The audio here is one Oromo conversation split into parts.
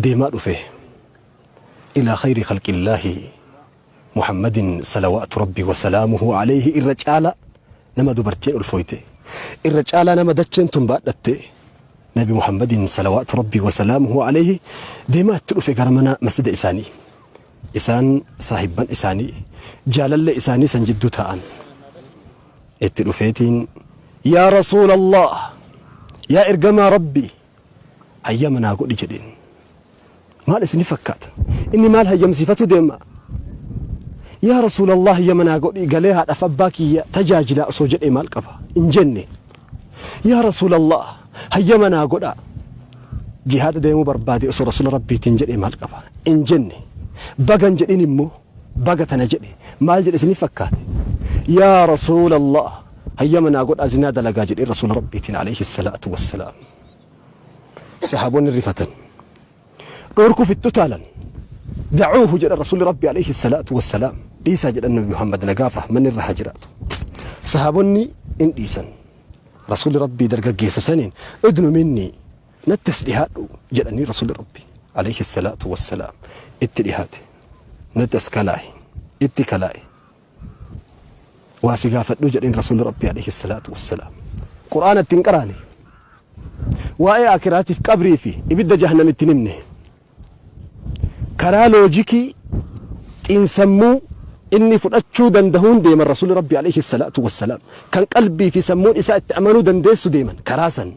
Deemaa dhufe ilaa khayri khalqillaahi Muhammadin salawaatu rabbi wasalaamuhu alayhi, irra caalaa nama dubartiin ulfooyte, irra caalaa nama dacheen tun baadhatte, Nabi Muhammadin salawaatu rabbi wasalaamuhu alayhi deemaa itti dhufe gara mana masjida isaanii. Isaan saahibban isaanii jaalallee isaanii san jidduu taa'an. Itti dhufeetiin, yaa Rasuulallah, yaa ergamaa Rabbi, hayyama naa godhi jedheen. Maal isini fakkaata? Inni maal hayyamsiifatu deema? Yaa Rasuulallah, hayyama naa godhi, galee haadhaaf abbaa kiyya tajaajilaa osoo jedhee maal qaba? Hin jenne. Yaa Rasuulallah, hayyama naa godhaa, jihaada deemuu barbaade osoo Rasuula Rabbiitiin jedhee maal qaba? Hin jenne. Bagan jedhin immoo baga tana jedhe. Maal jedhe isini fakkaate? Yaa Rasuulallah, hayyama naa godhaa, zinaa dalagaa jedhee Rasuula Rabbiitiin alayhi salaatu wassalaam. Sahaabonni rifatan. Dhorkuuf itti utaalan. Dacuuhu jedhan Rasuulli Rabbi alayhi salaatu wassalaam. Dhiisaa jedhan Nabi Muhammad, nagaaf rahmanni irra haa jiraatu. Sahaabonni in dhiisan. Rasuulli Rabbii dargaggeessa saniin, idnu minni, natti as dhihaadhu jedhanii. Rasuulli Rabbi alayhi salaatu wassalaam itti dhihaate. Natti as kalaahi. Itti kalaa'i. Waa si gaafadhuu jedheen Rasuulli Rabbi alayhi salaatu wassalaam. Qur'aana ittiin qaraane. Waa'ee akiraatiif qabrii fi ibidda jahannam itti himne. Karaa loojikii xiinsammuu inni fudhachuu dandahuun deeman Rasuulli Rabbi alayhi salaatu wassalaam. Kan qalbii fi sammuun isaa itti amanuu dandeessu deeman karaa san.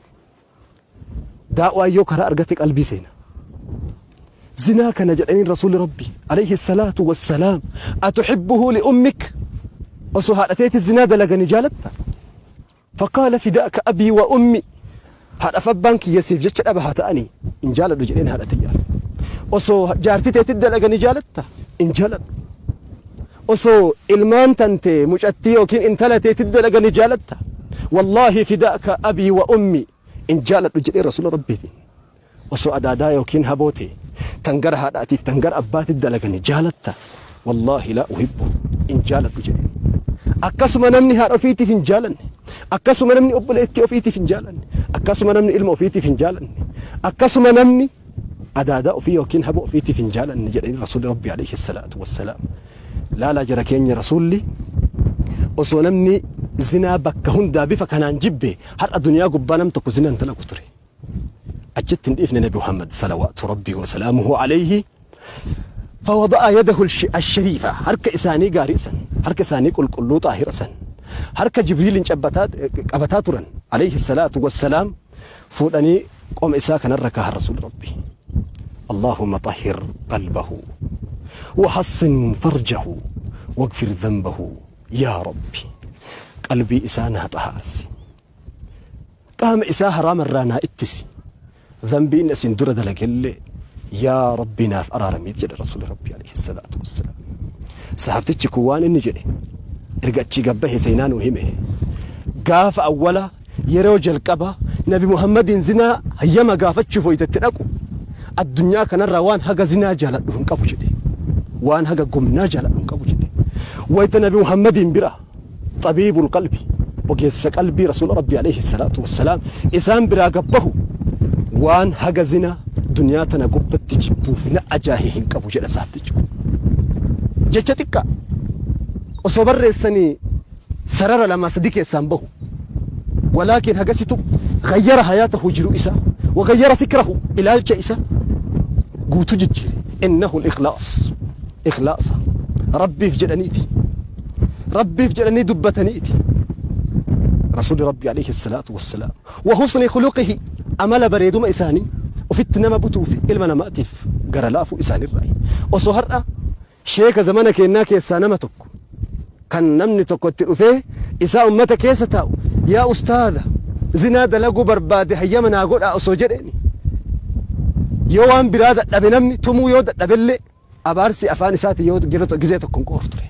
Daa'waan yoo karaa argate qalbii seena. Zinaa kana jedhaniin Rasuulli Rabbi alayhi salaatu wassalaam, atuhibbuhu li ummik, osoo haadha teeti zinaa dalagani jaalatta? Faqaala fidaaka abii wa ummi, haadhaaf abbaan kiyya siif jecha dhaba haa ta'anii, hin jaaladhu jedheen haadha tiyyaaf. Osoo jaartii teetti dalagani jaalatta? Hin jaaladhu. Osoo ilmaan tantee mucattii yookiin intala teetti dalagani jaalatta? Wallaahi fidaaka abii wa ummi, hin jaaladhu jedhee Rasuula Rabbiitiin. Osoo adaadaa yookiin haboo tee tan gara haadhaatiif tan gara abbaatitti dalagani jaalatta? Wallaahi laa uhibbu, hin jaaladhu jedheen. Akkasuma namni haadha ofiitiif hin jaalanne, akkasuma namni obboleettii ofiitiif hin jaalanne, akkasuma namni ilma ofiitiif hin jaalanne, akkasuma namni adaadaa ofii yookiin haboo ofiitiif hin jaalanne jedhanii Rasuulli Rabbi alayhi salaatu wassalaam. Laalaa jara keenya, Rasuulli osoo namni zinaa bakka hundaa bifa kanaan jibbe, har'a duniyaa gubbaa nam tokko zinaan dalagu ture. Achitti hin dhiifne Nabi Muhammad salawaatu Rabbii wa salaamuhu alayhi. Fawada'a yadahu ashariifa, harka isaanii gaarii san, harka isaanii qulqulluu xaahira san, harka Jibriilin qabataa turan alayhi salaatu wassalaam fuudhanii qoma isaa kanarra kaahan Rasuul Rabbi. Allahumma xahhir qalbahu wa hassin farjahu wagfir dhanbahu, yaa Rabbi, qalbii isaa naa xahaarsi, qaama isaa haraama irraa naa ittisi, dhanbii inni asin dura dalagellee yaa Rabbi naaf araaramiif jedhe Rasuulli Rabbi alayhi salaatu wassalaam. Sahabtichi kun waan inni jedhe erga achii gabbahe seenaa nuu hime. Gaafa awwala yeroo jalqaba Nabi Muhammadiin zinaa hayyama gaafachuuf wayitatti dhaqu, addunyaa kanarraa waan haga zinaa jaaladhu hin qabu jedhe. Waan haga gomnaa jaaladhu hin qabu jedhe. Wayita Nabi Muhammadiin bira xabiibul qalbi, ogeessa qalbii, Rasuula Rabbi alayhi salaatu wassalaam isaan biraa gabbahu, waan haga zina duniyaa tana gubbatti jibbuuf na ajaahe hin qabu jedha saattichi kun. Jecha xiqqaa osoo barreessanii sarara lamaa sadi keessaan bahu. Walaakin hagasitu gayyara hayaatahu, jiru isaa, wagayyara fikrahu, ilaalcha isa guutuu jijjiire. Innahu al-ikhlaas, ikhlaasa Rabbiif jedhaniiti. Rabbiif jedhanii dubbataniiti. Rasuulli Rabbi alayhi salaatu wassalaam. Wa husni khuluqihi, amala bareeduma isaanii, ofitti nama butuu fi ilma namaatiif gara laafuu isaanirraa. Osoo har'a sheeka zamana keennaa keessaa nama tokko kan namni tokko itti dhufee isaa ummata keessa taa'u, yaa ustaadha, zinaa dalaguu barbaade, hayyama naa godhaa osoo jedheeni, yoo waan biraa dadhabe, namni tumuu yoo dadhabellee, abaarsi afaan isaatii yoo gizee tokko hin qooru ture.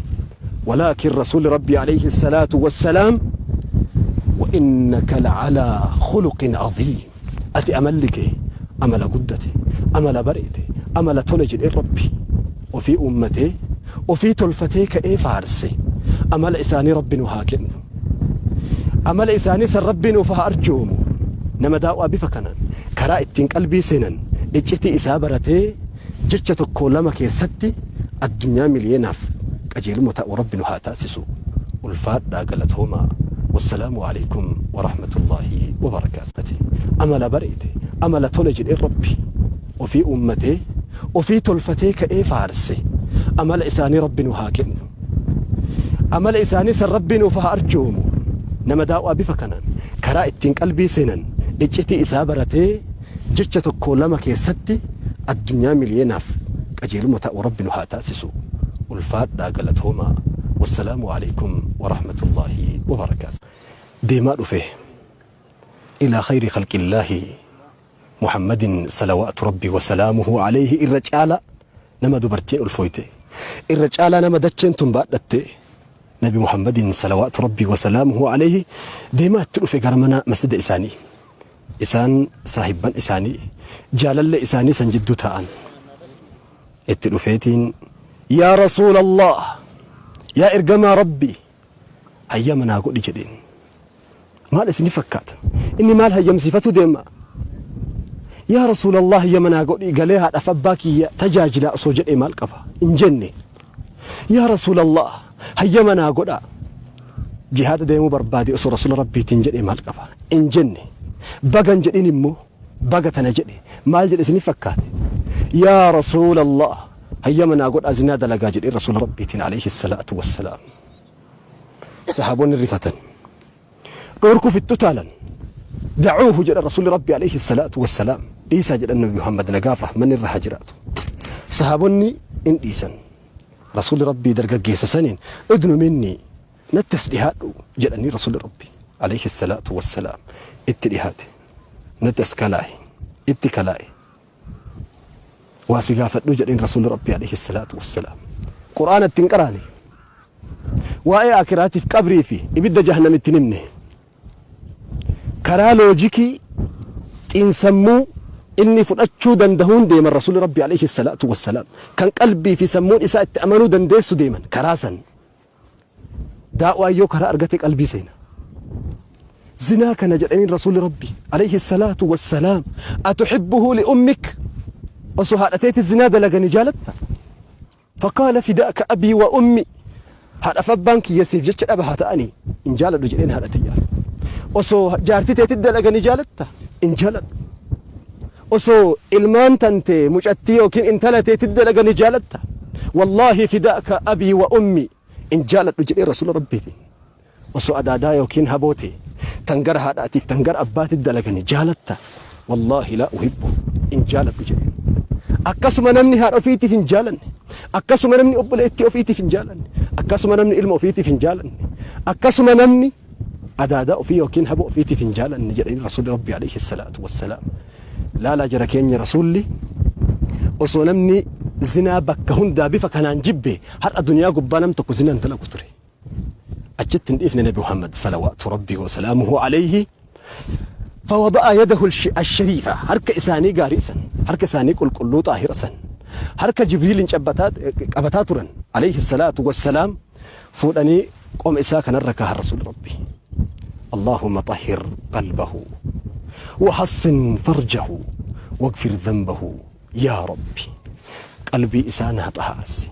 Walaakin Rasuulli Rabbi alayhi salaatu wassalaam, wa innaka la'alaa khuluqin aziim, ati amalli kee amala guddate, amala bareede, amala tole jedhee Rabbi ofii uummatee ofii tolfatee ka'ee faarse. Amala isaanii Rabbi nu haa kennu. Amala isaanii san Rabbi nuuf haa arjoomu. Nama daa'waa bifa kanaan karaa ittiin qalbii seenan Iccitii isaa baratee jecha tokko lama keessatti addunyaa miliyeenaaf qajeeluma ta'u Rabbi nu haa taasisu. Ulfaadhaa, galatoomaa. Wassalaamu alaikum warahmatullaahi wabarakaatu. Amala bareede, amala tole jedhee Rabbi ofii uummatee, ofii tolfatee ka'ee faarse. Amala isaanii Rabbi nu haa kennu. Amala isaanii san Rabbi nuuf haa arjoomu. Nama daaw'aa bifa kanaan karaa ittiin qalbii seenan iccitii isaa baratee jecha tokko lama keessatti addunyaa miliyeenaaf qajeeluma ta'u Rabbi nu haa taasisu. Ulfaadhaa, galatoomaa. Wassalaamu alaikum warahmatullaahi wabarakaatu. Deemaa dhufe ilaa khayri khalqillaahi Muhammadin salawaatu rabbi wasalaamuhu alayhi, irra caala nama dubartiin ulfooyte, irra caalaa nama dacheen tun baadhatte, Nabi Muhammadin salawaatu rabbi wasalaamuhu alayhi deemaa itti dhufe gara mana masjida isaanii. Isaan saahibban isaanii, jaalalle isaanii san jidduu taa'an. Itti dhufeetiin, "Yaa Rasuulallah, yaa ergamaa Rabbi, hayyama naa godhi," jedheen. Maal isini fakkaata? Inni maal hayyamsiifatu deema? "Yaa Rasuulallah, hayyama naa godhi, galee haadhaaf abbaa kiyya tajaajilaa," osoo jedhee maal qaba? Hin jenne. "Yaa Rasuulallah, hayyama naa godhaa, jihaada deemuu barbaade," osoo Rasuula Rabbiitiin jedhee maal qaba? Hin jenne. Bagan jedhin immoo baga tana jedhe. Maal jedhe isini fakkaate? "Yaa Rasuulallah, hayyama naa godhaa, zinaa dalagaa," jedhee Rasuula Rabbiitiin alayhi salaatu wassalaam. Sahaabonni rifatan, dhorkuuf itti utaalan. "Dacuuhu," jedha Rasuulli Rabbi alayhi salaatu wassalaam. "Dhiisaa," jedhan Nabi Muhammad, nagaaf rahmanni irra haa jiraatu. Sahaabonni in dhiisan. Rasuulli Rabbii dargaggeessa saniin, "Udnu minni, natti as dhihaadhu," jedhanii. Rasuulli Rabbi alayhi salaatu wassalaam itti dhihaate. "Natti as kalaahi." Itti kalaahe. "Waa si gaafadhu," jedheen Rasuulli Rabbi alayhi salaatu wassalaam. Qur'aana ittiin qaraane, waa'ee akiraatiif qabrii fi ibidda jahannam ittiin himne. Karaa loojikii xiinsammuu inni fudhachuu dandahuun deeman Rasuulli Rabbi alayhi salaatu wassalaam. Kan qalbii fi sammuun isaa itti amanuu dandeessu deeman karaa san. Daa'waa yoo karaa argate qalbii seena. "Zinaa kana," jedhaniin Rasuulli Rabbi alayhi salaatu wassalaam, "Atuhibbuhu liummik? Osoo haadha teeti zinaa dalagani jaalatta?" Faqaala, "Fidaaka abii wa ummi, haadhaaf abbaan kiyya siif jecha dhaba haa ta'anii, hin jaaladhu," jedheen haadha tiyyaaf. "Osoo jaartii teetit dalagani jaalatta?" "Hin jaaladhu." "Osoo ilmaan tante, mucattii yookiin intala teetit dalagani jaalatta?" "Wallaahi fidaaka abii wa ummi, hin jaaladhu," jedhee Rasuula Rabbiitiin. "Osoo adaadaa yookiin haboote tan gara haadhaatiif tan gara abbaatit dalagani jaalatta?" "Wallaahi laa uhibbu, hin jaaladhu," jedhe. Akkasuma namni haadha ofiitiif hin jaalanne, akkasuma namni obboleettii ofiitiif hin jaalanne, akkasuma namni ilma ofiitiif hin jaalanne, akkasuma namni adaadaa ofii yookiin haboo ofiitiif hin jaalanne jedhanii Rasuulli Rabbi alayhi salaatu wassalaam. Laalaa jara keenya, Rasuulli osoo namni zinaa bakka hundaa bifa kanaan jibbe, har'a duniyaa gubbaa nam tokko zinaan dalagu ture. Achitti hin dhiifne Nabi Muhammad salawaatu Rabbii wasalaamuhu alayhi. فوضع يده الشريفة، harka isaanii gaarii san, harka isaanii qulqulluu xaahira san, harka Jibriilin qabataa turan alayhi salaatu wassalaam, fuudhanii qoma isaa kanarra kaahan Rasuulli Rabbi. "اللهم طهر قلبه وحصن فرجه واغفر ذنبه، يا ربي qalbii isaa naa xahaarsi,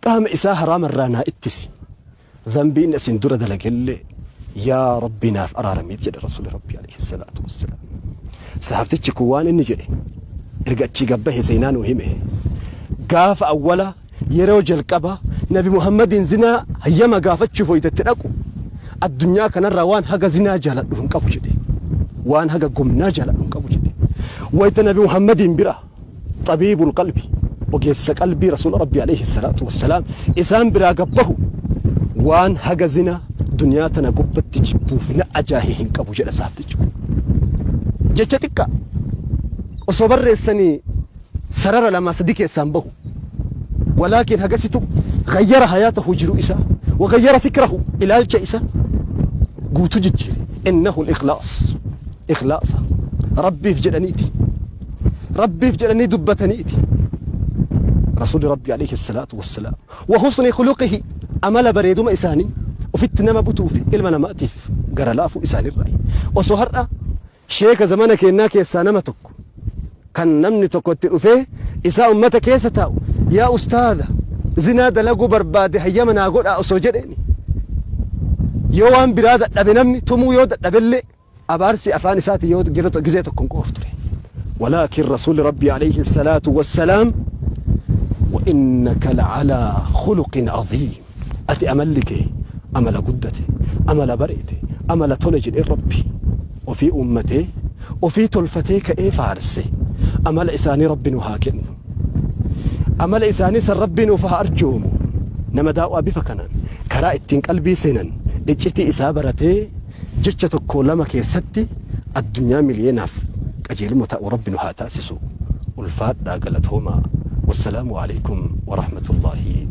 qaama isaa haraama irraa naa ittisi, dhanbii inni asin dura dalagellee yaa Rabbi naaf araaramiif," jedhe Rasuulli Rabbi alayhi salaatu wassalaam. Sahabtichi kun waan inni jedhe erga achii gabbahe seenaa nuu hime. Gaafa awwala yeroo jalqaba Nabi Muhammadin zinaa hayyama gaafachuuf wayitatti dhaqu, "Addunyaa kanarraa waan haga zinaa jaaladhu hin qabu," jedhe. "Waan haga gomnaa jaaladhu hin qabu," jedhe. Wayita Nabi Muhammadin bira xabiibul qalbi, ogeessa qalbii, Rasuula Rabbi alayhi salaatu wassalaam isaan biraa gabbahu, "Waan haga zinaa duniyaa tana gubbatti jibbuuf na ajaahe hin qabu," jedha sahabtichi kun. Jecha xiqqaa osoo barreessanii sarara lama sadi keessaan bahu. Walaakin hagasitu gayyara hayaatahu, jiru isaa, wagayyara fikrahu, ilaalcha isa guutu jijjiire. Innahu ikhlaas, ikhlaasa Rabbiif jedhaniiti, Rabbiif jedhanii dubbataniiti Rasuuli Rabbi alayhi salaatu wassalaam. Wa husni khuluqihi, amala bareeduma isaanii, ufitti nama butuu fi ilma namaatiif gara laafuu isaanirraa. Osoo har'a sheeka zamana keennaa keessaa nama tokko Kan namni tokko itti dhufee isaa ummata keessa taa'u, yaa ustaadha, zinaa dalaguu barbaade, hayyama naa godhaa osoo jedheeni, yoo waan biraa dadhabe, namni tumuu yoo dadhabellee, abaarsi afaan isaati yoo gizee tokko hin quufu ture. Walaakin Rasuulli Rabbii alayhi salaatu wassalaam, وإنك لعلى خلق عظيم, ati amalli kee amala guddate, amala bareete, amala tole jedhee Rabbi ofii uummatee, ofii tolfatee ka'ee faarse. Amala isaanii Rabbi nu haa kennu, amala isaanii san Rabbi nuuf haa arjoomu. Nama daa'waa bifa kanaan karaa ittiin qalbii seenan iccitii isaa baratee jecha tokko lama keessatti addunyaa miliyeenaaf qajeeluma ta'u Rabbi nu haa taasisu. Ulfaadhaa, galatoomaa. Wassalaamu alaikum warahmatullaahi.